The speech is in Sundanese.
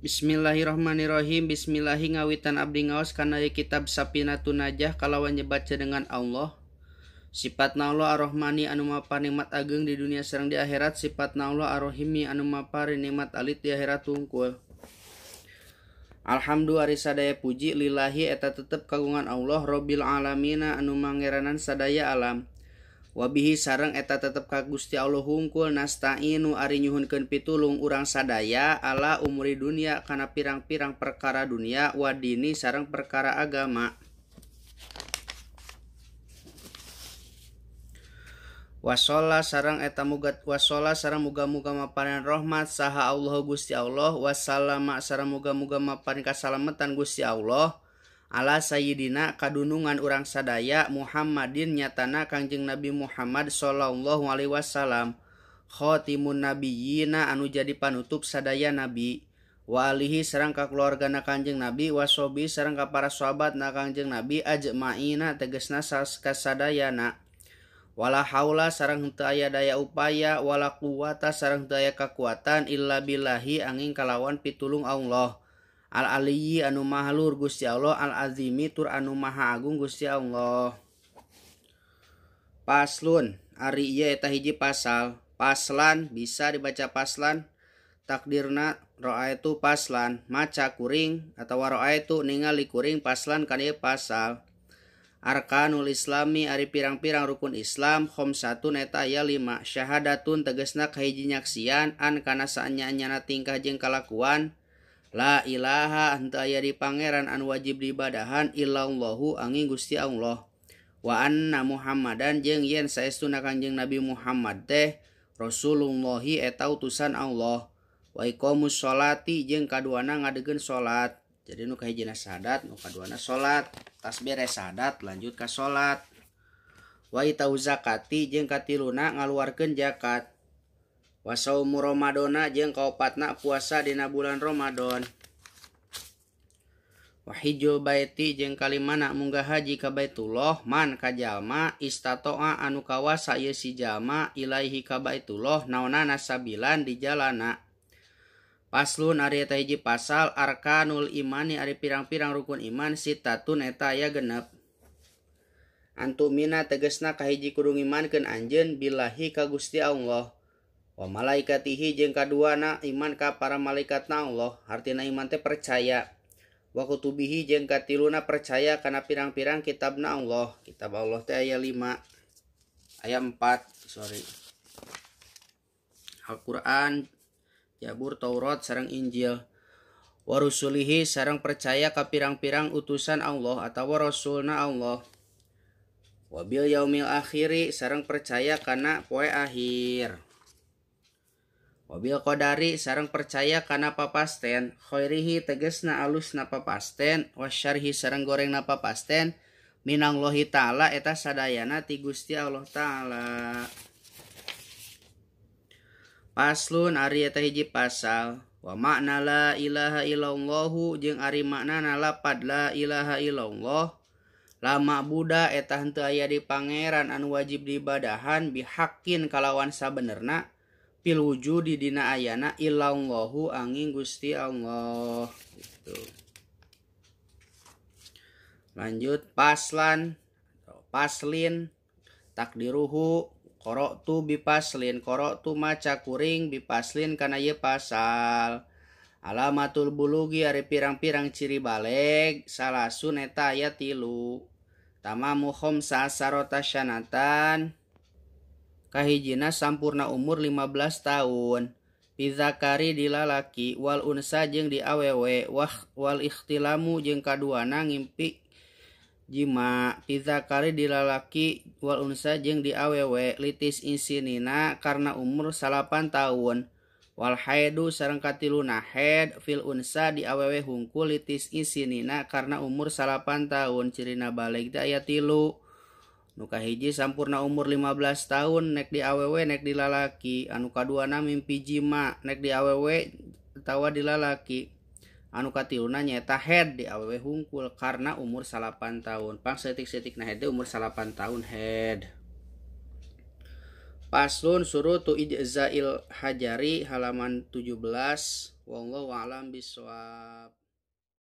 Bismillahirrahmanirrahim. Bismillahi ngawitan abdi ngaos kana ieu kitab Sapinatun Najah kalawan nyebat dengan Allah. Sifatna Allah Ar-Rahmani anu maha nikmat ageng di dunia sareng di akhirat, sifatna Allah Ar-Rahimi anu maha nikmat alit di akhirat tungkul. Alhamdulillah ari sadaya puji lillahi eta tetep kagungan Allah Rabbil alamina anu mangeranan sadaya alam. Wabihi sareng eta tetep ka Gusti Allah hungkul nasta'inu ari nyuhunkeun pitulung urang sadaya ala umuri dunia kana pirang-pirang perkara dunia wadini sareng perkara agama. Wasolla sareng eta muga wasolla sareng muga-muga maparin rahmat saha Allah Gusti Allah wasallama sareng muga-muga maparin kasalametan Gusti Allah ala sayyidina kadunungan urang sadaya Muhammadin nyatana Kangjeng Nabi Muhammad sallallahu alaihi wasallam khatimun nabiyina anu jadi panutup sadaya nabi wa alihi sareng ka keluargana Kangjeng Nabi wasobi sareng ka para sahabatna Kangjeng Nabi ajmaina tegasna kasadayana wala haula sareng henteu aya daya upaya wala quwata sareng henteu aya kakuatan illa billahi angin kalawan pitulung Allah Al-Aliyyi anu maha luhur Gusti Allah, Al-Azimi tur anu maha agung Gusti Allah. Paslun, ari ieu eta hiji pasal. Paslan bisa dibaca paslan, takdirna ra'aitu paslan, maca kuring atawa ra'aitu ningali kuring paslan kana ieu pasal. Arkanul Islami ari pirang-pirang rukun Islam khamsatun eta aya 5. Syahadatun tegasna kahiji nyaksian an kana saanya-anyana tingkah jeung kalakuan. La ilaha henteu aya di pangeran anu wajib diibadahan illallahu angin Gusti Allah. Wa anna Muhammadan jeung yen saestuna Kangjeng Nabi Muhammad teh Rasulullahi eta utusan Allah. Wa iqamus sholati jeung kaduana ngadegeun salat. Jadi nu kahijina syahadat, nu kaduana salat. Tas beres syahadat lanjut ka salat. Wa itau zakati jeung katiluna ngaluarkeun zakat. Wa saumu Ramadana jeung kaopatna puasa dina bulan Ramadan. Wa hijjul baiti jeung kalimana munggah haji ka Baitullah man ka jalma istatoa anu kawasa ieu si jalma ilaihi ka Baitullah naonana sabilan di jalana. Paslun ari eta hiji pasal arkanul imani ari pirang-pirang rukun iman sitatun eta aya 6. Antumina tegasna kahiji kudu ngimankeun anjeun billahi ka Gusti Allah. Wa malaikatihi jeung kaduana iman ka para malaikatna Allah, hartina iman teh percaya. Wa kutubihi jeung katiluna percaya kana pirang-pirang kitabna Allah. Kitab Allah teh aya 5. Aya 4, sorry. Al-Qur'an, Jabur, Taurat sareng Injil. Wa rusulihi sareng percaya ka pirang-pirang utusan Allah atawa rasulna Allah. Wa bil yaumil akhiri sareng percaya kana poe akhir. Wabil qadari sareng percaya kana papasten khairihi tegasna alusna papasten wasyarhi sareng gorengna papasten minallahi ta'ala eta sadayana ti Gusti Allah ta'ala. Paslun ari eta hiji pasal wa makna la ilaha illallahu jeung ari maknana lapad la ilaha illallah la ma'buda eta henteu aya di pangeran anu wajib diibadahan bihaqqin kalawan sabenerna pil wujudi dina ayana illallahu angin Gusti Allah gitu. Lanjut paslan atau paslin takdiruhu qara'tu bipaslin qara'tu maca kuring bipaslin kana ieu pasal. Alamatul bulugi ari pirang-pirang ciri baleg salasun eta aya 3. Tamamu khamsa asarata syanatan kahijina sampurna umur 15 tahun pizakari di lalaki wal unsa jeung di awewe wal ikhtilamu jeung kaduana ngimpi jima pizakari di lalaki wal unsa jeung di awewe litis insinina karena umur 8 tahun wal haidu sareng katiluna haid fil unsa di awewe hungkul litis insinina karena umur 8 tahun. Cirina baleg teh aya 3. Nu kahiji sampurna umur 15 tahun nek di awewe nek di lalaki, anu kaduana mimpi jima nek di awewe atawa di lalaki, anu katiluna nyaeta head di awewe hungkul karena umur 8 tahun. Pang setik-setikna head umur 8 tahun head. Paslon surutu ijzail hajari halaman 17. Wallahu a'lam bishawab.